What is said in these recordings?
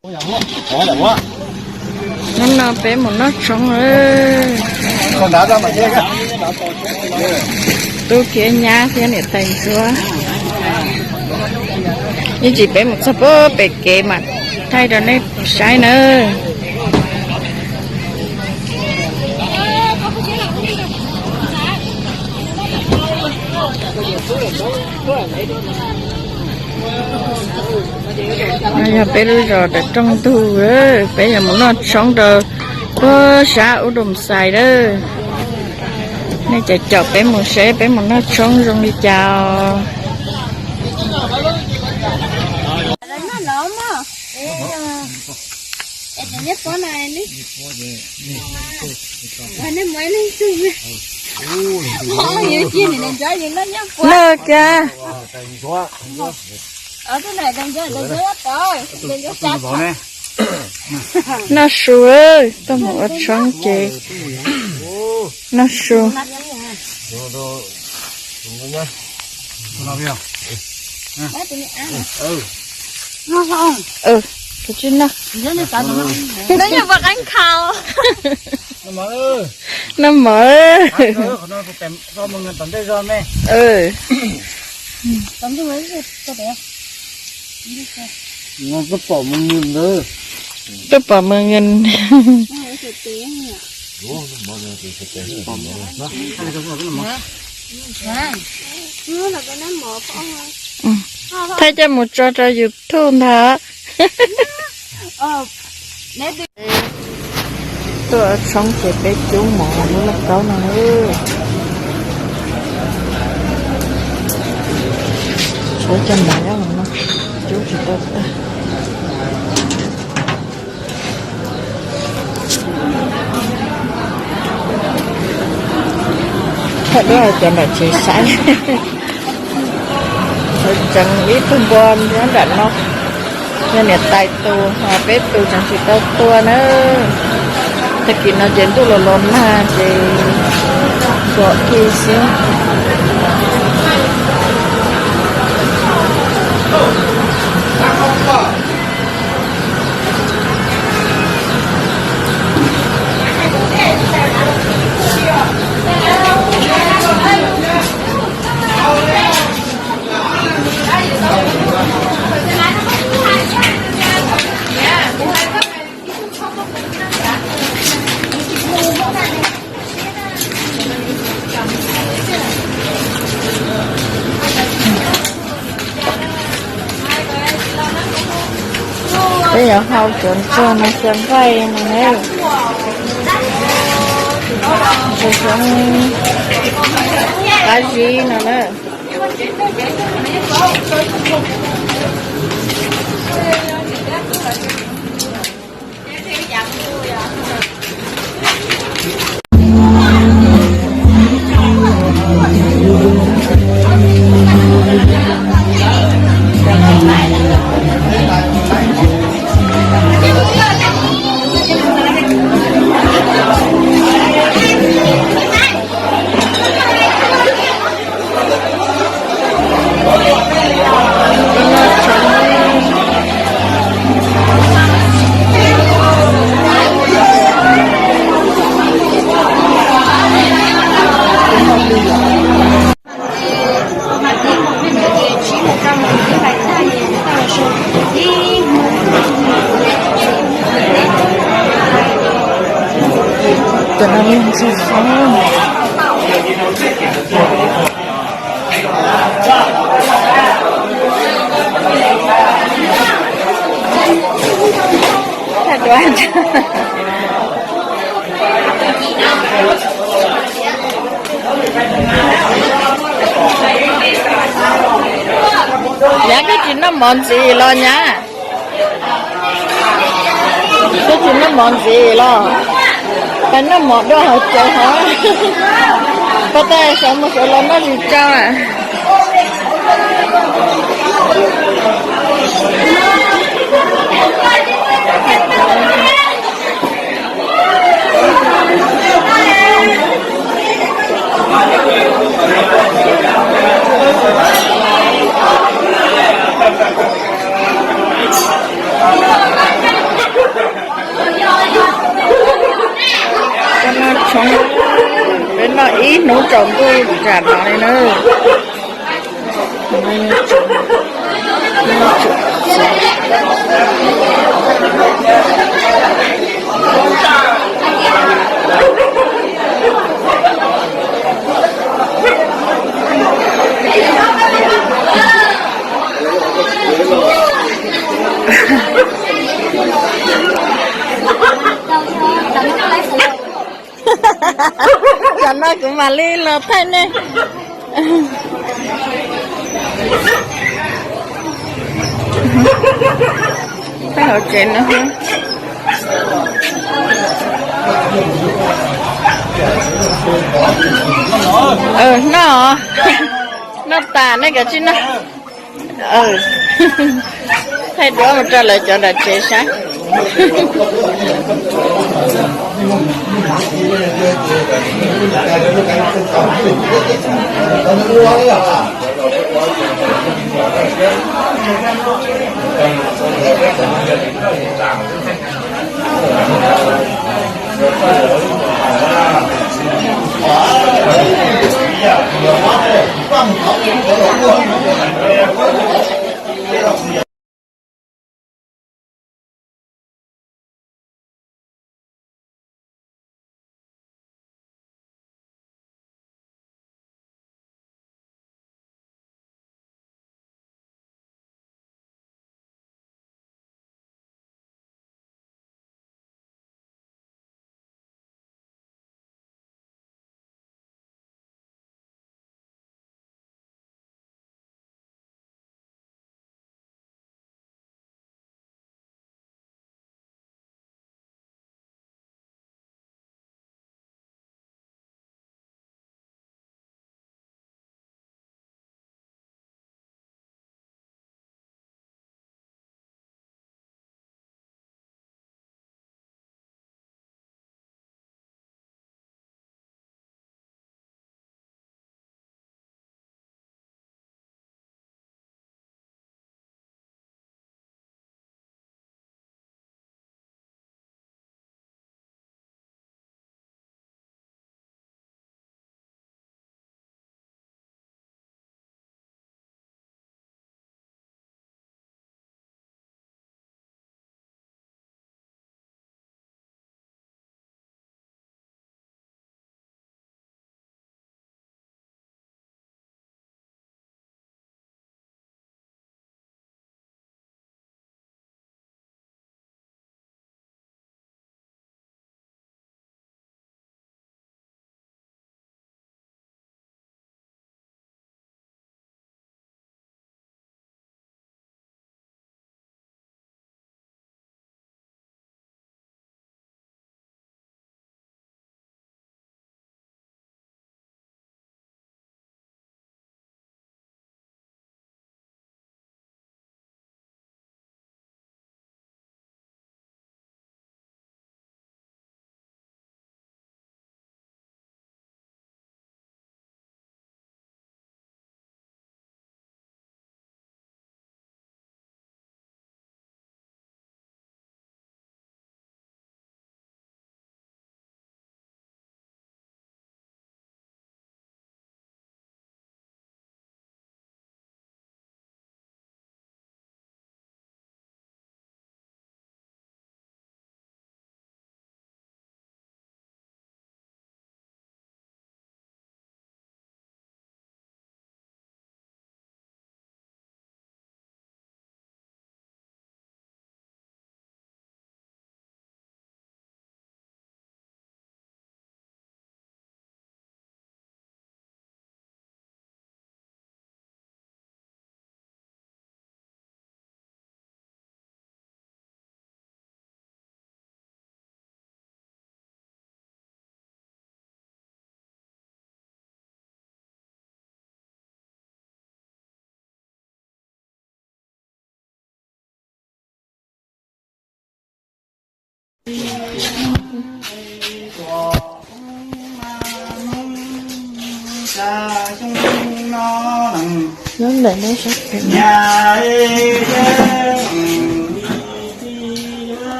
Hnub no peb mus noj tshoob. Tub thiab nyab thiab niam tais ntsuab. Ib tsam peb mus txog pem kev mas thaij rau nej saib nawb. No yog peb lub zos Dawm Rooj Ntug, peb yuav mus noj tshoob rau puag sab Ub Doo Xais lawm. Nej caum caum peb mus seb peb mus noj tshoob zoo li cas. Noj kiag. Noj su, tuaj mus ua tshoob ces noj su. Tus tsis noj, noj nyuag pov qeeb khaus. Noj mov. Tuaj pom mws nws. Thaij coj mus tso rau YouTube ntag. Tuaj tshoob ces peb cub mov lub lauj kaub no. Tshuav cov mov no cub tsis tau tag. Thaij duab cov nram tsev saib. Tseem ib tug npua nyob nram no, yog niam tais tus, ho peb tus tseem tsis tau tua na. Tag kis no ces ntuj los los nag ces npua ki xwb. Peb yuav hau cov ntsuag no xyaw nqaij no na. Ntsuag xyoob qab zib no na. Cov no yog ntxhw xyoob. Nyab, koj tsis noj mov ntxiv los nyab? Koj tsis noj mov ntxiv los? Pab noj mov dua hauv tsev hov. Pab tab xyov mus xyov los noj tsis tsau na. Peb noj ib hnub tsaus ntuj nram no li na. Tam no kuv mam li los thaij nej. Thaij hauv tsev no. Noj, noj tas nej kav tsij noj. Thaij duab mus rau lawv cov nram tsev saib.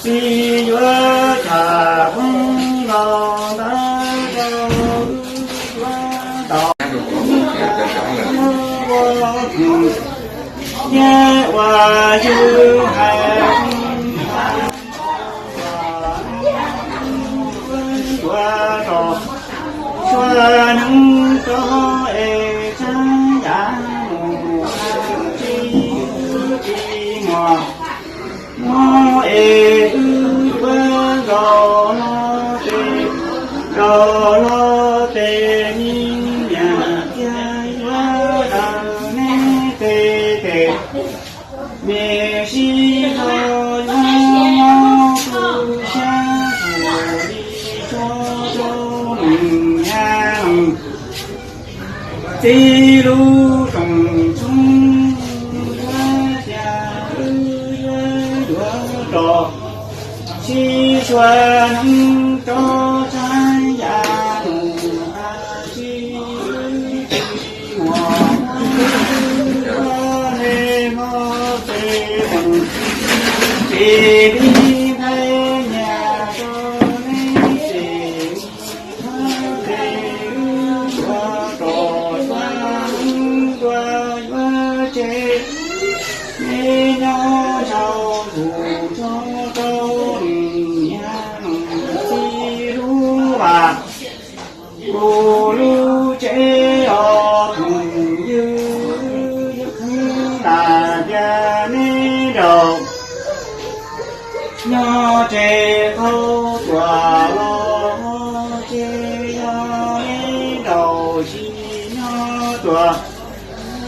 Tsis yuav tsham qoob los ntawd rau wb yuav tos ua thiab ua yus hais yuav tos sua neeb rov es tsav yam mus tsis tsis muaj. Muab es wb yuav los los tes, los los tes me nyuam thiaj yuav daws neb tes tes. Mej sib zog yuav mob tu siab tus li tso rau nws nyav. Txij lub rooj tshoob yuav cia wb yuav yuav rau sib sua neeb rov tsav yam mus tsis tsis muaj. Neb mob tes mus tsis tib nplhaib nyaj rau neb tsev. Tes wb yuav rov sua neeb dua yuav tseg, neb nyob ntshaus tus tso rau nws nyav txij lub vaj. Kuv lub tsev os phooj ywg, yog khwv lam tias neb nraug nyob tsev qaug tuam los ces yog neb nraug tsis nyob tuam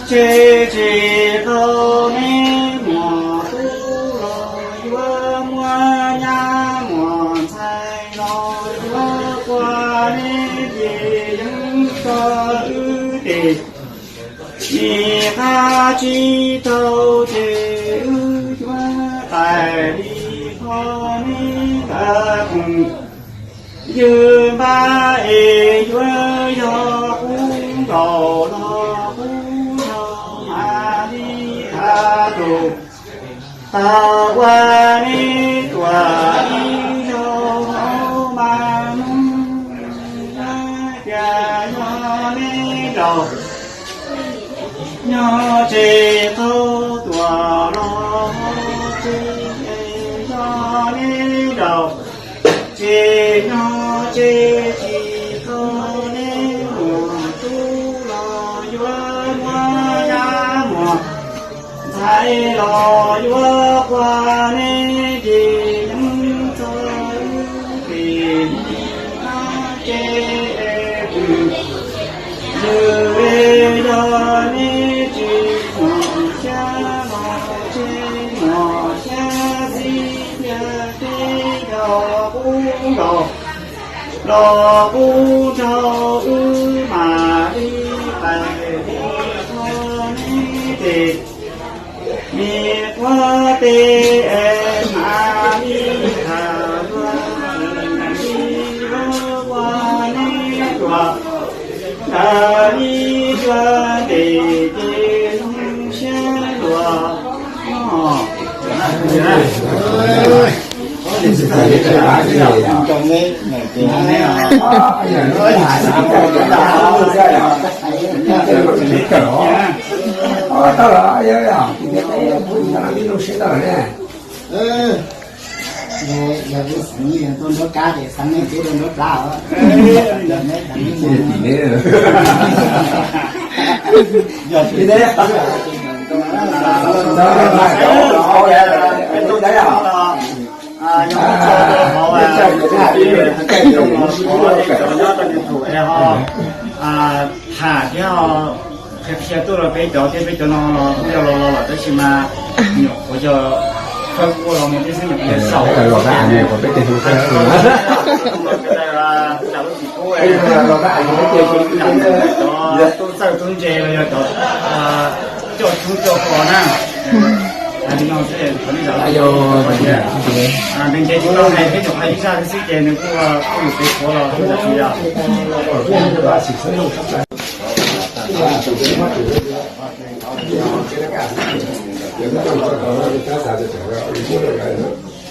tsev tsis qaug neb muam tub los yuav muab nyab muam ntxhais los yuav qua neb ces yeej tso wb tes. Nim qab tsib taug ces wb yuav tais li qhov neb ntawd phooj ywg npab es yuav yog qub nkaus los qub nrho mas li qhov tus tag ua neb tuam ib zaug mas mus tias yog neb nraug nyob tsev qaug tuam los tsev, yog neb nraug tsev nyob tsev tsis qaug neb muam tub los yuav muab nyab muam ntxhais los yuav qua neb ces yeej txog wb pem nab tsev pw. Yog neb tsis muam xyab los tsev muam xyab xib thiaj teb yog qub nkaus los qub nrho wb mam li pais li qhov neb tes. Nim qhuav tes es mam li tham dua li ua neb tuam ntawd li yuav ntes ces zoo siab dua. Yog tus xeev tuaj nruab kab ces xeev nej twb tuaj nruab plab os. Yog mus txog rau hauv, cov nyob rau YouTube es ho tham thiab ho qhia qhia tuaj rau peb cov thiab, peb cov no los kuj yog los los lawm tab sis mas nyuam qhuav yog fawb ua los mus thiab xwb, nyuam qhuav yog xyaum los peb tes hu xwb. Cov tub txawj tub ntse los yog cov coj tshoob coj kos na. Hais li no xwb, ntev ntev tsis tau hais peb nyuam qhuav ib zaj xwb ces nws kuj kuj yus pem qhuav los kuj tsis yog.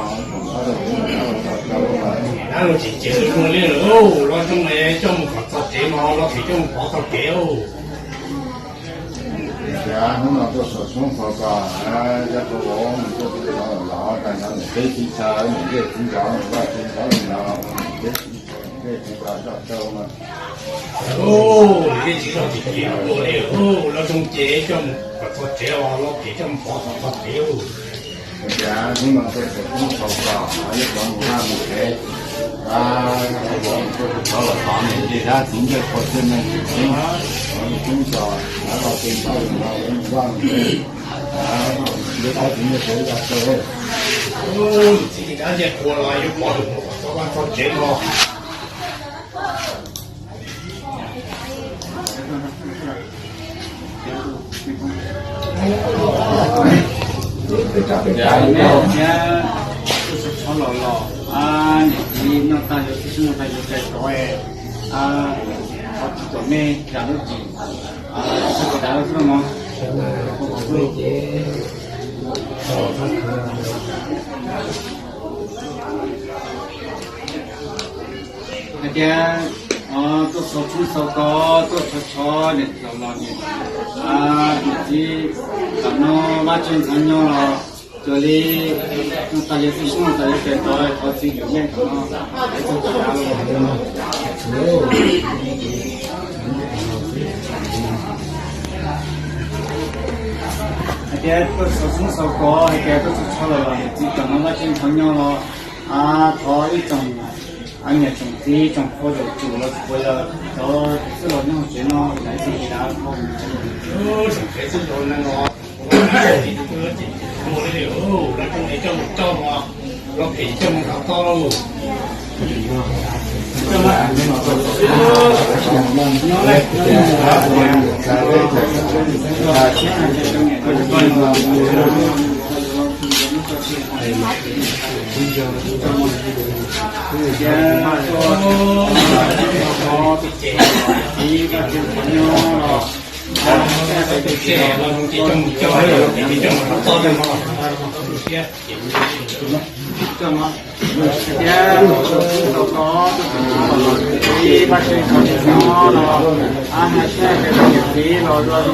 no, dab laug tsis ceev luag li, los zoo li coj mus kom txog tsev no, los tsis coj mus pov txog kev. Tias hnub no tuaj xaus tshoob xaus kos, yog tus vauv nws tuaj tsis tau los tag nrho niam txiv txiv ntxawm, niam txiv ntxawm, vaj txiv ntxawm li no, niam txiv txiv ntxawm, niam txiv ntxawm coj tau no. Niam txiv tsis tau tsis ceev luag li, los zoo ces coj mus kom txog tsev os, los ces coj mus pov txog txog kev. Tias hnub no tuaj xaus tshoob xaus kos, yog cov mus vaj mus tsev, tus vauv nws tuaj tsis tau los tod niam txiv dab txiv ntxawm qhua txij neej txiv tseeb, los tub txog, los tsis tau los mus vaj mus tsev, yog dab txiv ntxawm qhua ib co tau. Txiv dab ntxawg qhua los yuav pov txog vaj txog tsev no. Thiab tuaj tshoob los los, niam txiv noj tag yuav tib si noj tag yuav txais tov, qhov tsis tuam mej zam lub txim, sawv daws lub xwb mog. Hais tias tuaj xaus tshoob xaus kos, tuaj tshov tshov niam txiv los niam txiv, tam no Vaj Tswv ntxhov nyob los cuag li noj tag yuav tib si noj tag yuav txais tov, qhov tsis tuam mej tam no, hais txog txog dav los. Hais tias tuaj xaus tshoob xaus kos, hais tias tuaj tshov tshov los los niam txiv tam no Vaj Tswv ntxhov nyob los, thov ib tsoom niam tsoom txiv tsoom phooj ywg tsuas los tsis puas yog cov xwb los nyob hauv tsev no, lawv tsis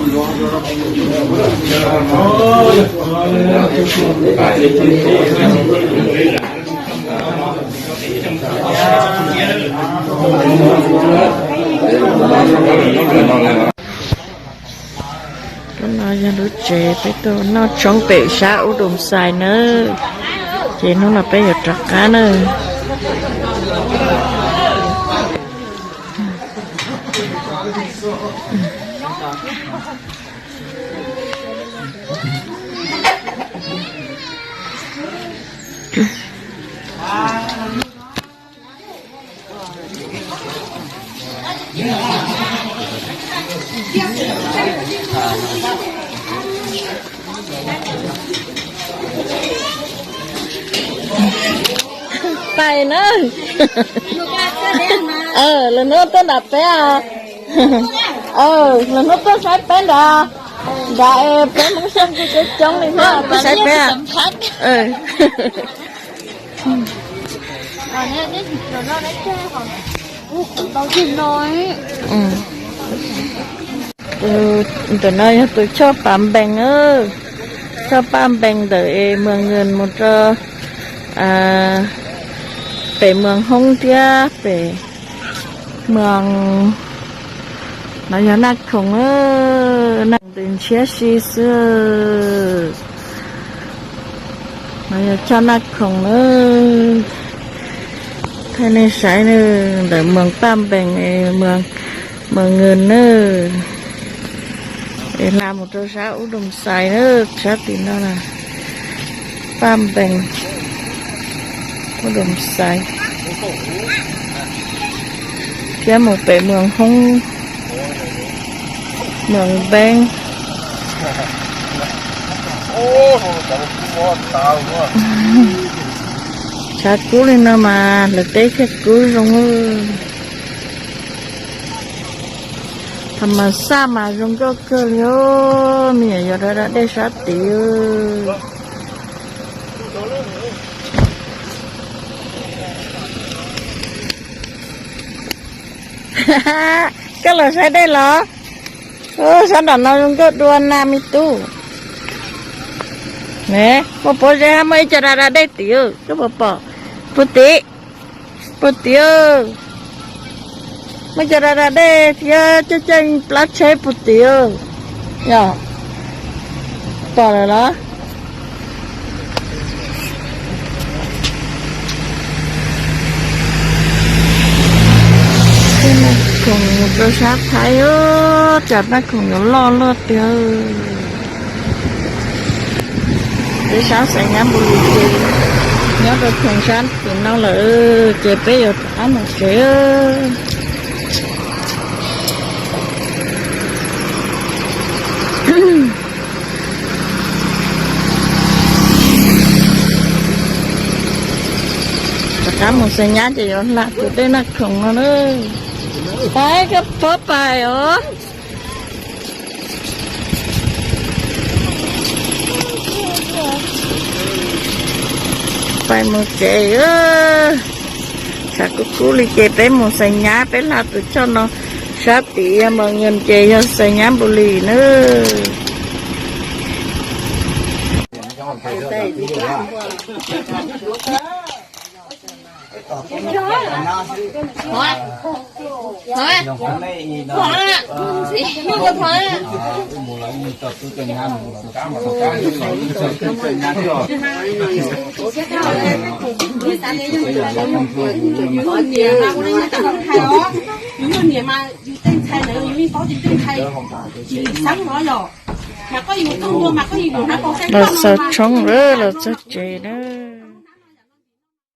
dav los. Lub no yog lub tsev peb tuaj noj tshoob pem sab Ub Doo Xais nawb. Ces hnub no peb yuav rov qab nawb. Ai na. Lawv hnub tuaj nram peb. Lawv hnub tuaj saib peb nrad. Nrad es peb Hmoob Xyooj kuj coob coob li thiab, tuaj saib peb. Tus, ntawm no yog tus choj Paj Npees, choj Paj Npees ntawm es Muas Nkees mus rau pem Muas Hoob thiab pem Muas, no yog Naj Khoom, Naj Khoom ntws ntshiab si xwb. No yog choj Naj Khoom na. Thaij nej saib na, ntawm Muas Paj Npees, Muas Nkees na, es hla mus rau sab Ub Doos Xais na, sab tim no na, Paj Npees, Ub Doos Xais, thiab mus pem Muas Hoob, Muas Npeeb. Tshav kub li no mas lawv teb thiaj kub zoo. Thaum mas xaj mas zoo nkauj kawg li os, me nyuam yaus da da dej sab tid. Koj los saib dej los? Sab nram no zoo nkauj dua na me tub. Ne, muaj pob zeb hab muaj ib co da da dej tim, koj puas pom? Puag tim, puag tim, muaj co da da dej thiab coj coj plab tsheb puag tim. Yog, pom lawm los? Naj Khoom mus rau sab Thaib, tsam Naj Khoom yuav loj luaj tiag. Peb sab Xais Nyab Npus Lis ces nyob rau Khoom sab tim no lawm, ces peb yuav rov qab mus tsev. Rov qab mus Xais Nyab ces yuav hla tus dej Naj Khoom no na. Pais koj phob pais os. Pais mus tsev, tshav kub kub li ces peb mus Xais Nyab, peb hla tus choj no sab tid, yog Muas Nkees ces yog Xais Nyab Npus Lis nawb. Los xaws tshoob lawm, los txog tsev na.